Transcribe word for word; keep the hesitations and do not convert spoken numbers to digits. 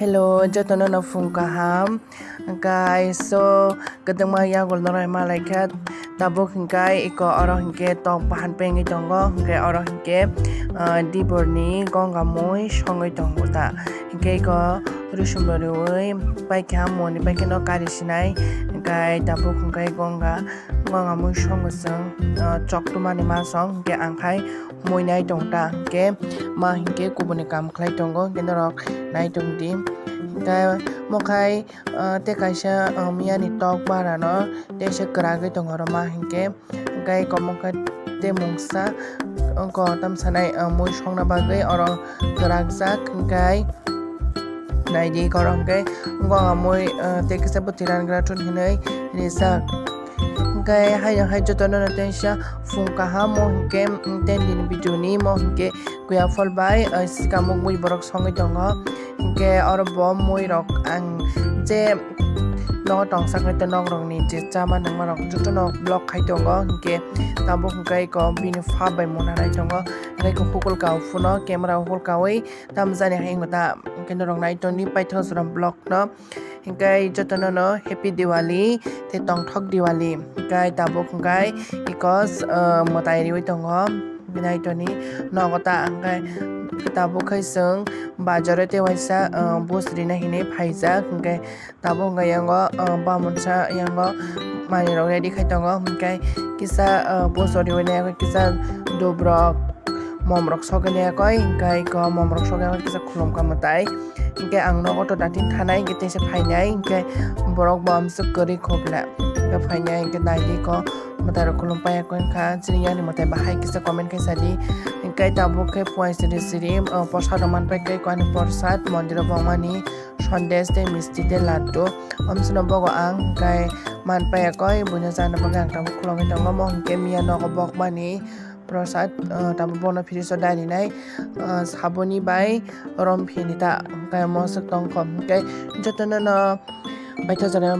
Hello, jotono no phung kaham. Hwnkhe so kwdwkma yagul no rw malaikha. Tabuk hwnkhe iko oro hwnkhe tok bahan pengwi tongo. Hwnkhe oro hwnkhe, ah, diborni gonga mui songwi tongo ta. Hwnkhe iko rusumbo rwui paikha, moni paikhe no kari sinai. Hwnkhe tabuk hwnkhe gonga, gonga mui songo chwng, ah, chok tumani ma song. Hwnkhe ang khai mui nai tong ta, hwnkhe ma hwnkhe kubuni kam khlai tongo, hwnkhe norok nai tong di. Hwnkhe mo khai, ah, tei kaisa, ah, miyani tok barano teisa kwragwi tongo oro ma hwnkhe, hwnkhe iko mo khe tei mungsa wngkha tam sanai, ah, mui songna bagwi oro kwrakjak, hwnkhe nai di iko oro hwnkhe gonga mui, ah, tei kisa bwtwi rangra thun hinwi rijak. Hwnkhe haino hai jotono no teisa phung kaham mo hwnkhe, mm, ten din video ni mo hwnkhe kuya phol bai, ah, sikamuk mui borok songwi tongo. Hwnkhe oro bo mui rok ang je nogo tongsa khe tei nok rok ni je chama nangma rok jotono vlog khai tongo. Hwnkhe tabuk hwnkhe iko bini pha bai mona nai tongo. Hwnkhe iko hukul kao phuno camera hukul kaui tamjani hai wngkha ta. Hwnkhe norok nai tongdi paithak jora vlog no. Hwnkhe jotono no Happy Diwali tei tongthok Diwali. Hwnkhe tabuk hwnkhe iko, ah, mwtai riui tongo. Bini aitoni nogo ta hwnkhe tabuk khai chwng bazaro tei waisa, ah, bus rina hinwi phaijak. Hwnkhe tabuk hwnkhe yango, ah, bamunsa yango manwirok ready khai tongo. Hwnkhe kisa, ah, bus o riui nai kisa dubrok momrok sogwi nai koi, hwnkhe iko momrok sogwi kisa khulumkha mwtai. Hwnkhe ang nogo to datin thanai, hwnkhe teisa phainai, hwnkhe borok bo amswk kwrwi khobla. Hwnkhe phainai, hwnkhe naidi ko mwtai rok khulum paiya koi wngkha, chini yani mwtai bahai kisa comment khai sadi. Hwnkhe tabuk khe puai siri siri, o, prasad rok man pai khe, ani prasad mondir o bongmani, sondes tei misti tei laddu. Amswkno bogo ang hwnkhe man paiya koi, buino chana bagwi ang tabuk khulumwi tongo, omo hwnkhe miya nogo bokmani. Prasad, ah, tamo bono fridge o darinai, ah, saboni bai rom phini ta, hwnkhe mosok tongkho, hwnkhe jotono no paithago jora.